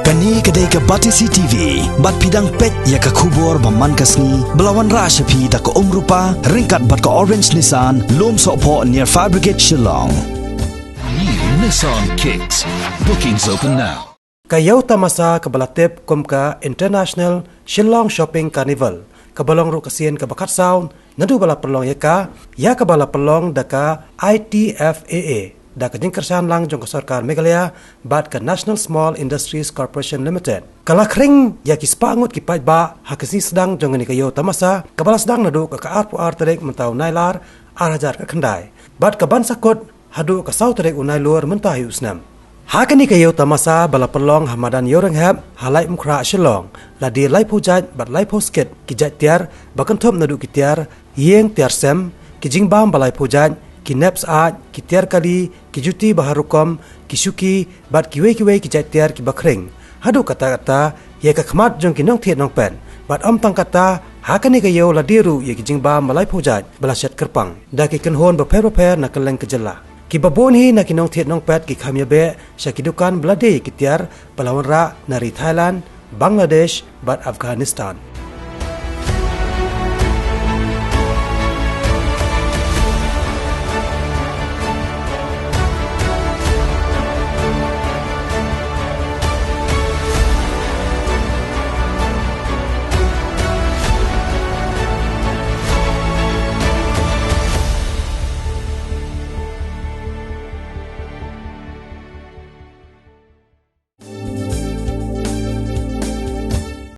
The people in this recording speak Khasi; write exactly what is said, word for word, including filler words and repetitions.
Kane ka dei ka Batesi T V, bad phi dang peit ïa ka khubor ba man ka sngi, ba la wanrah sha phi da ka Umrupa, ryngkat bad ka Orange Nissan, Lumsohphoh near Fire Brigade Shillong. New Nissan Kicks. Bookings open now. Ka Ïew Tamasa kaba la tip kum ka International Shillong Shopping Carnival, kaba long ruh ka sien kaba khatsaw, naduh ba la pynlong ïa ka, ïa kaba la pynlong da ka I T F A A, da ka jingkyrshan lang jong ka sorkar Meghalaya, bad ka National Small Industries Corporation Limited. Ka la khring ïa ki spah ngut ki paidbah, ha ka sngi sdang jong kane ka Ïew Tamasa, kaba la sdang naduh ka, ka arphew ar tarik mynta u Nailar, ar hajar khatkhyndai. Bad ka ban sa kut, haduh ka saw tarik u Nailur mynta hi u snem. Ha kane ka Ïew Tamasa ba la pynlong ha madan Ïewrynghep, ha Laitumkhrah Shillong, la die laiphew jait bad laiphew skit ki jait tiar, ba kynthup naduh ki tiar ïing tiar sem, ki jingbam ba laiphew jait, ki nep syaid, ki tiar kali, ki juti ba har rukom, ki shuki, bad kiwei kiwei ki jait tiar kiba khring. Haduh katta katta, ïa ka khmat jong ki nongthied nongpet. Bad ym tang katta, ha kane ka ïew la die ruh ïa ki jingbam ba laiphew jait, ba la shet kyrpang da ki kynhun bapher bapher na kylleng ka jylla. Kiba bun hi na ki nongthied nongpet ki kham ïabeh sha ki dukan ba la die ïa ki tiar ba la wanrah na ri Thailand, Bangladesh, bad Afghanistan.